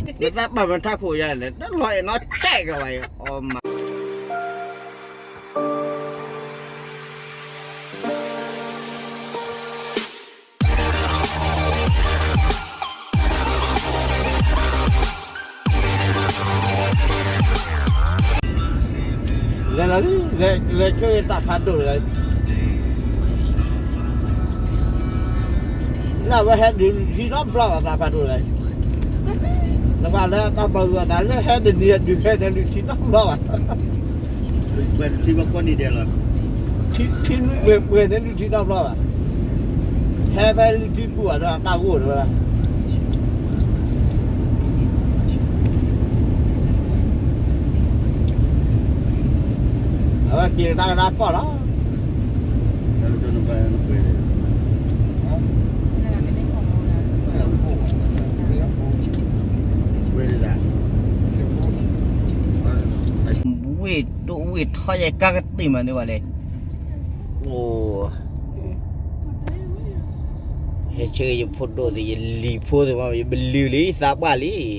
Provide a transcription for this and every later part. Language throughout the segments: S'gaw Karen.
နသးပာ်မထါခိၣ်ယါလဲၣ်, တလီၤအဲၣ်နီတစဲးကဝဲအံၤ, အီမး လဲၤလီၤလံ, လဲၤဆၢတၢ်ဖးဒိၣ်လီၤ, လၢအဝဲဟဲဒုးထံနီတဘျီဘၣ် တၢ်ဖးဒိၣ်လီၤ, နဘၣ်လၢတၢ်ပာ်ဂၢၢ်အသးလၢဟဲတနံၤဒုးဖဲန့ၣ်ဒုးထံနီတဘျီဘၣ် ပှဲၤတထံဘၣ်ပှဲၤန့ၣ်ဒဲးလီၤ, ထံနုာ်ပှဲၤပှဲၤန့ၣ်ဒုးထံနီတဘျီဘၣ်, ဟဲဖဲလၢထံပူၤအဒီးတၢ်ဂိၢ်တဝဲဒၣ် အဝဲက့ၤတၢ်ကဒါကီၢ်လီၤ, ဝ့ၢ်တအိၣ်ဝ့ၢ်ထီၣ်ယဲၢ်ကါကသ့ၣ်မးန့ၢ်ဝဲလဲၣ်, အိၣ် ဟဲဆၢယဖိဒိၣ်သ့ၣ် ယလံၤဖိသ့ၣ်မး ယဘလံၤလံ သးပှၢ်လံ, ယဒီထီၣ် လၢပှၤတၢ်လီၢ်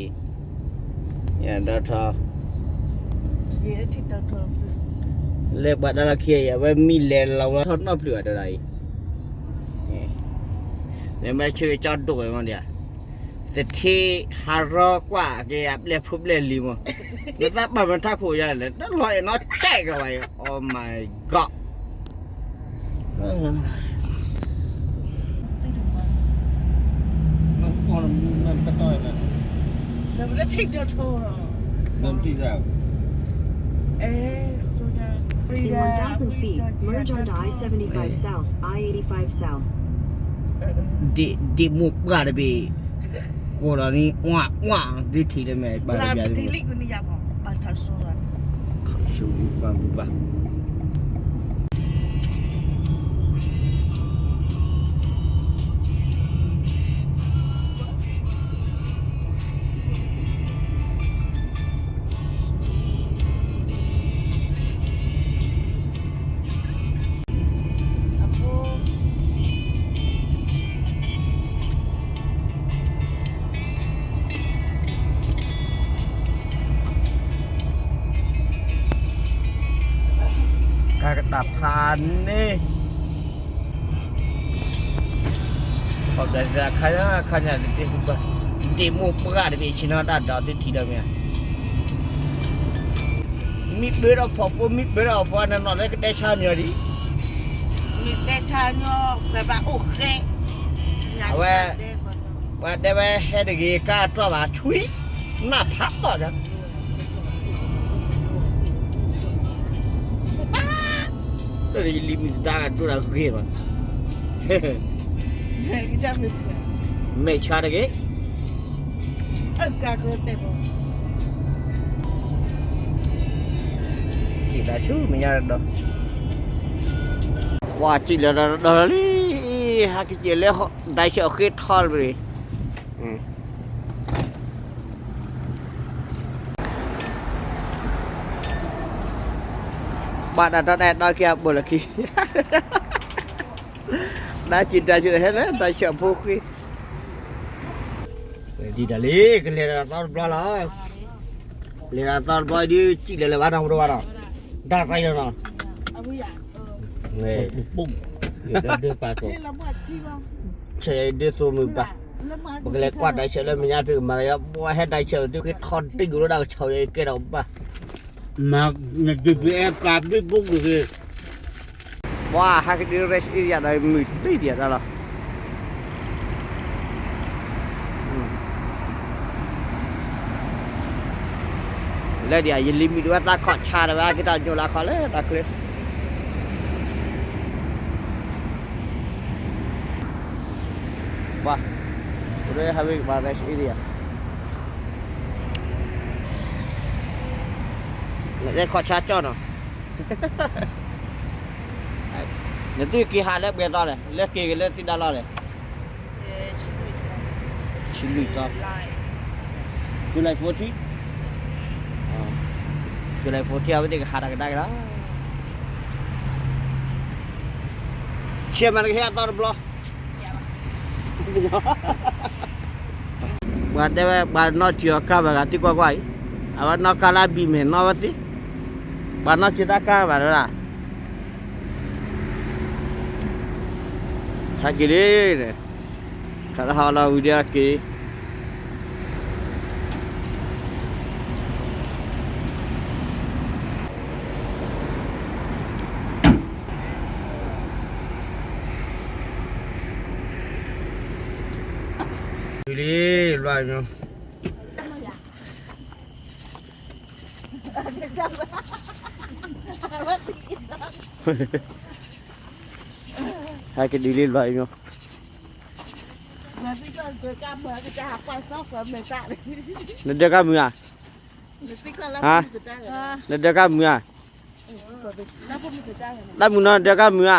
ခံအံၤ အဝဲမံလဲၤလီၤဝဲထီၣ်နီတဖျၢၣ်အတဒၣ်အံၤ, နမ့ၢ်ဆၢက့ၤကၠီဒိၣ်ဝဲမးဒံး, သထ့ဟးရီကွၢ်က့ၤအပျဲၢ်ဖိပျဲၢ်လံၤမး, နသးပာ်မထါခိၣ်ယါလဲၣ် တလီၤအဲၣ်နီတစဲးကဝဲအံၤ, Oh my God. In one thousand feet, merge onto I seventy-five South, I eighty-five South. ဒ့ၣ်မိၢ်ပှၢ်တဘ့ၣ် ကိးဒီးန့ၣ် ဝါဝါ ဒုးထံၣ်လၢမဲာ်ဘၣ်တဘၣ် ပၢ်ပူၤဘၣ် ကါကတၢ်ဖးန့ၣ် အခါညါ အခါညါ ဒ့ၣ်မိၢ်ပှၢ်တဘ့ၣ်ဆ့ၣ်နီၤတၢ်ဒီးသုထံၣ်ဒီးမ့ၢ်ဧါ, မ့ၢ်ပၢဒီးဖိၣ်ဖိ မ့ၢ်ပၢဒီးအီၤဖိ နနီၢ်လၢကတဲဆါမ့ၢ်အီၤဒံး, မ့ၢ်တဲဆါညီ ပှၤဘၣ်အိၣ်ဃဲ, အဝဲ ပှၤတဲဝဲဟဲတဂ့ၤ ကါတြီၢ်ဘၣ် ဆွံ နၢ်ဖးတီၢ်ဒီး လၢယလံၤမုၢ်တဒါဒိၣ်ဒီးဂ့ၤဘၣ်, မဲာ်ဆါတဂ့ၤ, ထံၣ်ဘၣ်ဆူမဲာ်ညါဒီး, ပှၤစံၣ်လီၤဒီးလံ, ဟဲကစၢၢ်လၢ ဒိးဆၢအဃ့ထီၣ်တဘ့ၣ် ဘၣ်တၢ်တီတၢ်အဲၣ်တီခံအပူၤလီၢ်ခံ, တၢ်စံၣ်တၢ်စၢၢ်ဟဲလၢတၢ်ဆၢဖိဃ့, ဒ်တၢ်လံ ကလဲၤဒီးသီတဘျီလီၤ, လဲၤဒီးသီတဘျီဒုး စံၣ်လီၤလၢၤဘၣ်နီၤ ပဒိၣ်ဘၣ်နီၤ, တၢ်ပာ်လီၤနီၤ ဆဲးဒ်သိးမုၢ်ဘၣ်, ပကလဲၤကွၢ်ဒိးဆၢလၢမဲာ်ညါဖဲကမၤကယီ ပှၤဟဲဒိးဆၢဒုးဃ့ထီၣ်တ့ၢ်ကလိဒၣ်ကဆီၣ်ယဲကဲထီၣ်ဘၣ်, နဒုးပအဲၣ်ပာ်ဘျုးဘိက့ၤ, ပှၤဟဲကဒုး rest area ဒီးမုၢ်တ့ၢ်ဒံးတၢ်လီၤ လၢဒ်အံၤ ယလံၤမုၣ်တဝဲသးခီၣ်ဆါတဝဲ က့ၤတၢ်ညိလၢခီၣ်လၢတၢ်ချ့, ဘၣ်, ပဒိၣ်ဟဲဝဲကဘၣ် rest area, နအဲၣ်ခီၣ်ဆါကၠီၣ်နီၤ, နသုက့ၤဟးလၢပှဲၤသီလဲၣ်, လၢက့ၤက့ၤလၢသုဒၣ်လီၢ်လဲၣ်, ဆံလွံၢ်သီ, July fourteen, July fourteen အဝဲသ့ၣ်ကဟးတၢ်ကဒါက့ၤလီၤ, ဆဲးမၤတကဟဲအသီတဘျီ ဘၣ် ပှၤတဲဝဲ ပှၤနီၢ်စံးအီၤကါဘၣ်ဂၤသ့ကွၢ်ကွၢ်အံၤ, အဝဲနီၢ်ကါလၢအဘံၣ်မဲာ်နီၢ်ဝဲသ့, ပှၤနီၢ်စံးတၢ်ကါဘၣ်ဒၣ်, ဟဲက့ၤလံ, ခးလၢဟီလီၤဝံၤဒီးက့ၤ လံ, လွၢ်ညီ, ဟဲက့ၤဒ်လံလွၢ်ညီ, နဒၢကါမုာ်ဧါ, ဟါ, နဒၢကါမုာ်ဧါ, တၢ်မုာ်နီၢ်နဒၢကါမုာ်ဧါ,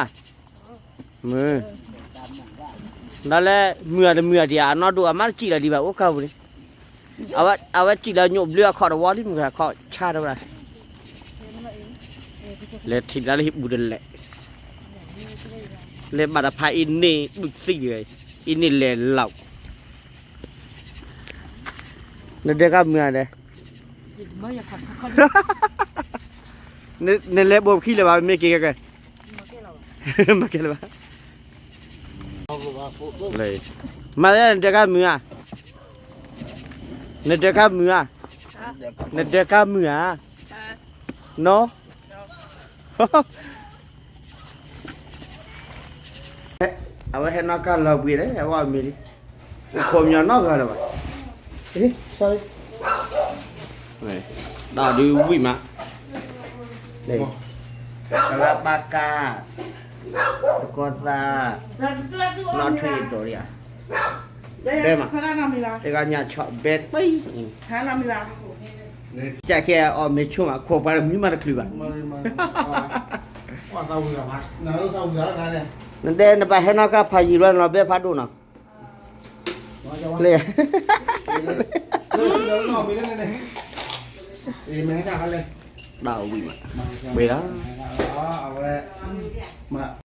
မုာ်, ဒီးလဲၣ် မုာ်ဧါတမုာ်ဧါဒံးဧါ, အနီၢ်ဒိၣ်အမါတစံးလီၤဒံးဘၣ် အိၣ်ကါပူၤန့ၣ်, အဝဲစံးလီၤညိးဘျုးအခီၣ်တဝီလံ မုၢ်ဂၤခီၣ်ဆါတဝဲဒၣ်, လဲၤထံၣ်တၢ်လၢဟံၣ်ပူၤတလဲၣ်, လဲၤဘၣ်တဖၣ်အံၤန့ၣ် ဘုၣ်သံၣ်တဂၤ, အံၤန့ၣ်လဲၤလီၤ, နဒၢကါမုာ်ဧါဒီး, နလဲၤဘိးပခံလၢၤဘၣ် မ့ၢ်က့ၤကဲကဲ, မ့ၢ်ကဲလၢၤဘၣ်, မၤနဒၢကါမုာ်ဧါ, နဒၢကါမုာ်ဧါ, နဒၢကါမုာ်ဧါ, နီၢ် အဝဲဟဲနီၢ်ကါလီၤဘှံးလဲၣ် အဝဲမံၤလံ, ခိးမညီနီၢ်ဂၤလၢၤဘၣ်, ဒီးဒုးဝံၣ်မး, ကလါပၢ်ကါ, တကီသး, နီၢ်ထွံၣ်အတီၤလံဧါ, ဘဲမး, တဂၤညၣ်ဆီၣ်ဘဲတံၢ်, ကဲအီၣ်မ့ၤဆိမး ခိးပှၤတမံၤမးတချုးဘၣ်, နတဲနဘၣ်ဟဲနီၢ်ကါဖးယံာ်လီၤနီၤ ဘဲဖးဒိၣ်နီၤ, လၢ တၢ်ဝံၣ်မး, ဝံၣ်လီၤ, မ့ၢ်